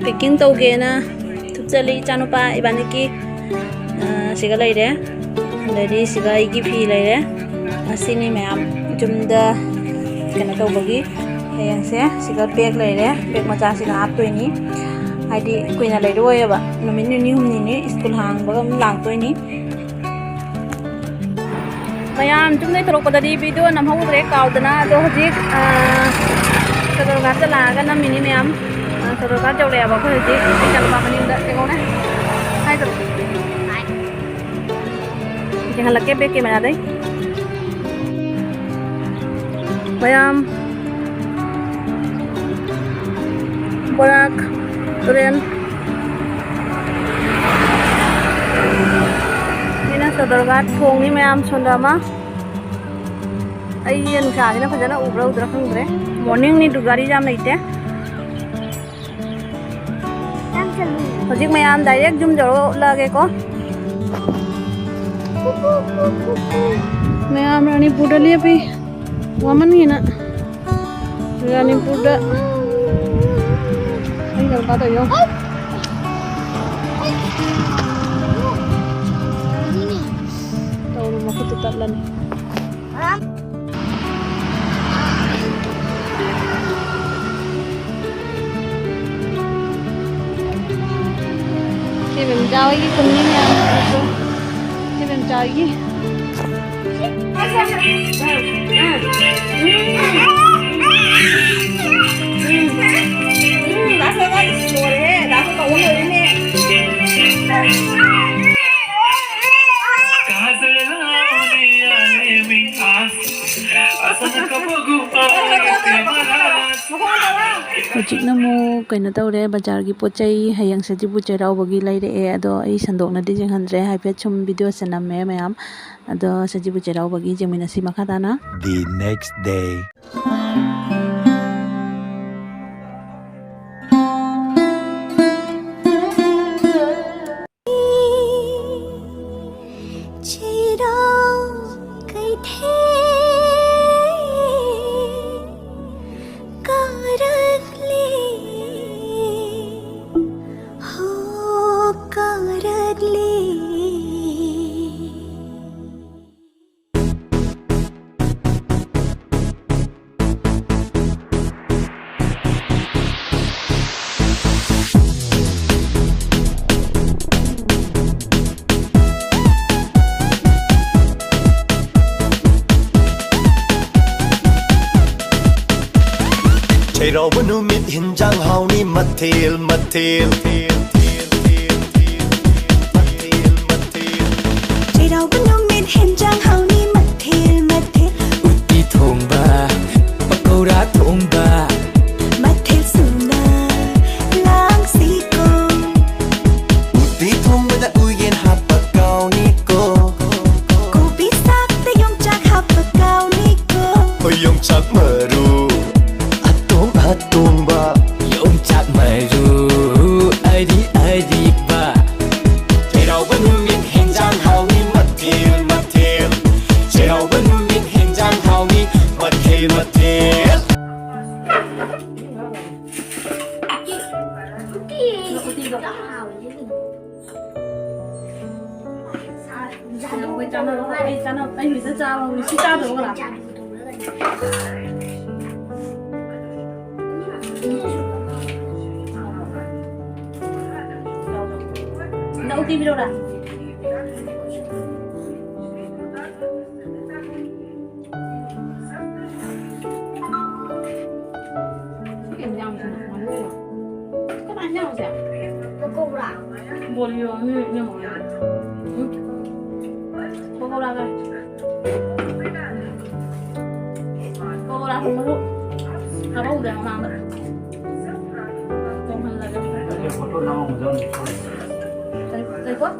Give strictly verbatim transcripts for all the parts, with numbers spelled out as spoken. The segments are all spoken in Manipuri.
ꯄꯦꯀꯤꯡ ꯇꯧꯒꯦꯅ ꯊꯨꯞꯆꯜꯂꯤ ꯏꯆꯥꯅꯨꯄꯥ ꯏꯕꯥꯅꯤꯒꯤ꯫ ꯑ, ꯁꯤꯒ ꯂꯩꯔꯦ꯫ ꯑꯗꯩꯗꯤ ꯁꯤꯒ ꯑꯩꯒꯤ ꯐꯤ ꯂꯩꯔꯦ꯫ ꯑꯁꯤꯅꯤ ꯃꯌꯥꯝ ꯌꯨꯝꯗ ꯀꯩꯅꯣ ꯇꯧꯕꯒꯤ꯫ ꯍꯌꯦꯡꯁꯦ ꯁꯤꯒ ꯕꯦꯒ ꯂꯩꯔꯦ꯫ ꯕꯦꯒ ꯃꯆꯥꯁꯤꯒ ꯍꯥꯞꯇꯣꯏꯅꯤ꯫ ꯍꯥꯏꯗꯤ ꯀꯨꯏꯅ ꯂꯩꯔꯣꯏꯌꯦꯕ꯫ ꯅꯨꯃꯤꯠ ꯅꯤꯅꯤ ꯍꯨꯝꯅꯤꯅꯤ ꯁ꯭ꯀꯨꯜ ꯍꯥꯡꯕꯒ ꯑꯗꯨꯝ ꯂꯥꯛꯇꯣꯏꯅꯤ꯫ ꯃꯌꯥꯝ ꯌꯨꯝꯗꯩ ꯊꯣꯛꯂꯛꯄꯗꯗꯤ ꯚꯤꯗꯤꯑꯣ ꯅꯝꯍꯧꯗ꯭ꯔꯦ, ꯀꯥꯎꯗꯅ꯫ ꯑꯗꯣ ꯍꯧꯖꯤꯛ, ꯑ, ꯁꯣꯗꯣꯔꯒꯥꯠꯇ ꯂꯥꯛꯑꯒ ꯅꯝꯃꯤꯅꯤ ꯃꯌꯥꯝ꯫ ꯑ, ꯁꯣꯗꯣꯔꯒꯥꯠ ꯌꯧꯔꯛꯑꯦꯕ ꯑꯩꯈꯣꯏ ꯍꯧꯖꯤꯛ꯫ ꯑꯩ ꯏꯆꯥꯅꯨꯄꯥ ꯃꯅꯤꯡꯗ ꯌꯦꯡꯉꯣꯅꯦ꯫ ꯍꯥꯏ ꯇꯧꯔꯣ꯫ ꯌꯦꯡꯍꯜꯂꯛꯀꯦ ꯕꯦꯛ ꯀꯦꯃꯦꯔꯥꯗꯩ꯫ ꯃꯌꯥꯝ ꯕꯣꯔꯥꯛ ꯇꯨꯔꯦꯜ꯫ ꯁꯤꯅ ꯁꯣꯗꯣꯔꯒꯥꯠ ꯊꯣꯡꯅꯤ ꯃꯌꯥꯝ ꯁꯣꯝꯗ ꯑꯃ꯫ ꯑꯩꯁꯦ ꯅꯨꯡꯁꯥꯁꯤꯅ ꯐꯖꯅ ꯎꯕ꯭ꯔꯥ ꯎꯗ꯭ꯔꯥ ꯈꯪꯗ꯭ꯔꯦ꯫ ꯃꯣꯔꯅꯤꯡꯅꯤ ꯑꯗꯨ ꯒꯥꯔꯤ ꯌꯥꯝ ꯂꯩꯇꯦ꯫ ꯍꯧꯖꯤꯛ ꯃꯌꯥꯝ ꯗꯥꯏꯔꯦꯛ ꯌꯨꯝ ꯌꯧꯔꯛꯂꯒꯦꯀꯣ꯫ ꯃꯌꯥꯝ ꯔꯥꯅꯤꯄꯨꯔꯗ ꯂꯦꯞꯄꯤ꯫ ꯋꯥꯃꯟꯒꯤꯅ꯫ ꯔꯥꯅꯤꯄꯨꯔꯗ ꯑꯩ ꯗꯔꯀꯥꯔ ꯇꯧ ꯌꯦꯡꯉꯣ꯫ ꯇꯧꯔꯨ ꯃꯈꯨꯠꯇꯨ ꯇꯠꯂꯅꯤ꯫ ꯁꯤ ꯕꯦꯝꯆꯥ ꯍꯣꯏꯒꯤ ꯈꯨꯟꯅꯤ ꯃꯌꯥꯝ꯫ ꯁꯤ ꯕꯦꯝꯆꯥ ꯍꯣꯏꯒꯤ꯫ ꯍꯧꯖꯤꯛꯅ ꯑꯃꯨꯛ ꯀꯩꯅꯣ ꯇꯧꯔꯦ, ꯕꯖꯥꯔꯒꯤ ꯄꯣꯠ ꯆꯩ ꯍꯌꯦꯡ ꯁꯖꯤꯕꯨ ꯆꯩꯔꯥꯎꯕꯒꯤ ꯂꯩꯔꯛꯑꯦ꯫ ꯑꯗꯣ ꯑꯩ ꯁꯟꯗꯣꯛꯅꯗꯤ ꯌꯦꯡꯍꯟꯗ꯭ꯔꯦ, ꯍꯥꯏꯐꯦꯠ ꯁꯨꯝ ꯚꯤꯗꯤꯑꯣꯁꯦ ꯅꯝꯃꯦ ꯃꯌꯥꯝ꯫ ꯑꯗꯣ ꯁꯖꯤꯕꯨ ꯆꯩꯔꯥꯎꯕꯒꯤ ꯌꯦꯡꯃꯤꯟꯅꯁꯤ ꯃꯈꯥ ꯇꯥꯅ꯫ The next day. ꯆꯩꯔꯥꯎ ꯀꯩꯊꯦꯜ ꯀꯥꯔꯛꯂꯦ꯫ ꯆꯩꯔꯥꯎꯕ ꯅꯨꯃꯤꯠ ꯍꯤꯟꯖꯥꯡ ꯍꯥꯎꯅꯤ ꯃꯊꯦꯜ ꯃꯊꯦꯜ꯫ ꯆꯩꯔꯥꯎꯕ ꯅꯨꯃꯤꯠ ꯍꯤꯟꯖꯥꯡ ꯍꯥꯎꯅꯤ ꯃꯊꯦꯜ ꯃꯊꯦꯜ꯫ ꯎꯇꯤ ꯊꯣꯡꯕ, ꯄꯀꯧꯔꯥ ꯊꯣꯡꯕ꯫ ꯃꯊꯦꯜ ꯁꯨꯅ ꯂꯥꯡꯁꯤꯀꯣ꯫ ꯎꯇꯤ ꯊꯣꯡꯕꯗ ꯎꯌꯦꯟ ꯍꯥꯞꯄ ꯀꯥꯎꯅꯤꯀꯣ꯫ ꯀꯣꯕꯤ ꯁꯥꯛꯇ ꯌꯣꯡꯆꯥꯛ ꯍꯥꯞꯄ ꯀꯥꯎꯅꯤꯀꯣ꯫ ꯍꯣꯏ, ꯌꯣꯡꯆꯥꯛ ꯃꯔꯨ ꯑꯇꯣꯡ ꯑꯇꯣꯡꯕ꯫ ꯌꯣꯡꯆꯥꯛ ꯃꯔꯨ ꯑꯔꯤ ꯑꯔꯤꯕ꯫ ꯆꯩꯔꯥꯎꯕ ꯅꯨꯃꯤꯠ ꯍꯦꯟꯖꯥꯡ ꯍꯥꯎꯅꯤ ꯃꯊꯦꯜ ꯃꯊꯦꯜ꯫ ꯆꯩꯔꯥꯎꯕ ꯅꯨꯃꯤꯠ ꯍꯦꯟꯖꯥꯡ ꯍꯥꯎꯅꯤ ꯃꯊꯦꯜ ꯃꯊꯦꯜ꯫ ꯑꯩꯈꯣꯏ ꯆꯥꯅꯕ, ꯑꯩ ꯆꯥꯅꯕ, ꯑꯩ ꯍꯧꯖꯤꯛꯇ ꯆꯥꯕ ꯍꯧꯔꯦ꯫ ꯁꯤ ꯆꯥꯗꯧꯕ ꯀꯅꯥ? ꯅꯪ ꯎꯇꯤ ꯄꯤꯔꯛꯎꯔꯥ? ꯀꯩ ꯏꯟꯖꯥꯡꯅꯣ ꯁꯤꯅ? ꯀꯃꯥꯏꯅ ꯏꯟꯖꯥꯡꯅꯣ ꯁꯦ? ꯄꯀꯧꯔꯥ꯫ ꯕꯣꯜ ꯌꯦꯡꯉꯣ, ꯃꯤ ꯌꯦꯡꯉꯣ꯫ ꯎꯝ? ꯄꯀꯧꯔꯥꯒ꯫ ꯄꯀꯧꯔꯥ ꯊꯣꯡꯕꯁꯨ ꯊꯥꯕ ꯍꯧꯗ꯭ꯔꯦ ꯃꯃꯥꯡꯗ꯫ ꯊꯣꯡꯍꯜꯂꯒꯦ꯫ ꯀꯔꯤ, ꯀꯔꯤ ꯄꯣꯠ?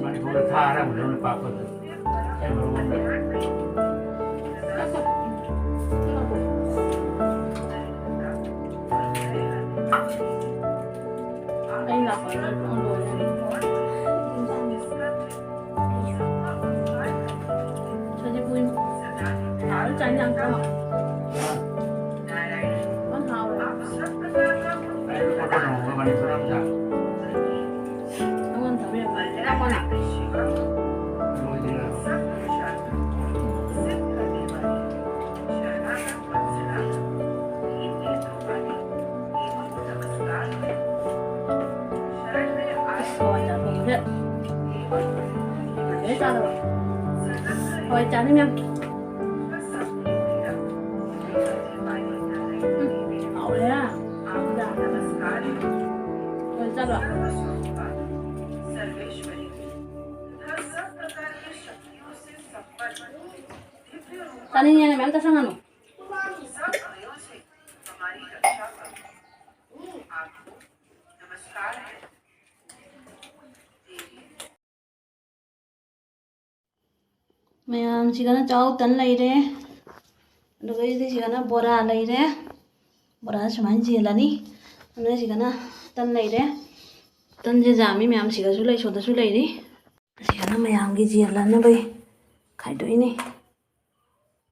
ꯃꯅꯤꯄꯨꯔꯗ ꯊꯥꯔ ꯑꯃꯨꯛ ꯂꯧꯅ ꯄꯥꯛꯄꯗ꯫ ꯍꯋꯥꯏ ꯆꯥꯅꯤꯡꯉꯦ꯫ ꯎꯝ, ꯍꯥꯎꯋꯦ꯫ ꯆꯥꯅꯤꯡꯉꯦꯅ ꯃꯌꯥꯝ ꯆꯥꯁꯟꯒꯅꯨ꯫ ꯃꯌꯥꯝꯁꯤꯒꯅ ꯆꯥꯛ ꯇꯟ ꯂꯩꯔꯦ꯫ ꯑꯗꯨꯒ ꯁꯤꯗ ꯁꯤꯒꯅ ꯕꯣꯔꯥ ꯂꯩꯔꯦ꯫ ꯕꯣꯔꯥ ꯁꯨꯃꯥꯏꯅ ꯆꯦꯜꯂꯅꯤ꯫ ꯑꯗꯨꯒ ꯁꯤꯒꯅ ꯇꯟ ꯂꯩꯔꯦ꯫ ꯇꯟꯁꯦ ꯌꯥꯝꯃꯤ, ꯃꯌꯥꯝꯁꯤꯒꯁꯨ ꯂꯩ, ꯁꯣꯗꯁꯨ ꯂꯩꯔꯤ꯫ ꯁꯤꯒꯅ ꯃꯌꯥꯝꯒꯤ ꯆꯦꯜꯂꯅꯕꯩ ꯈꯥꯏꯗꯣꯛꯏꯅꯤ꯫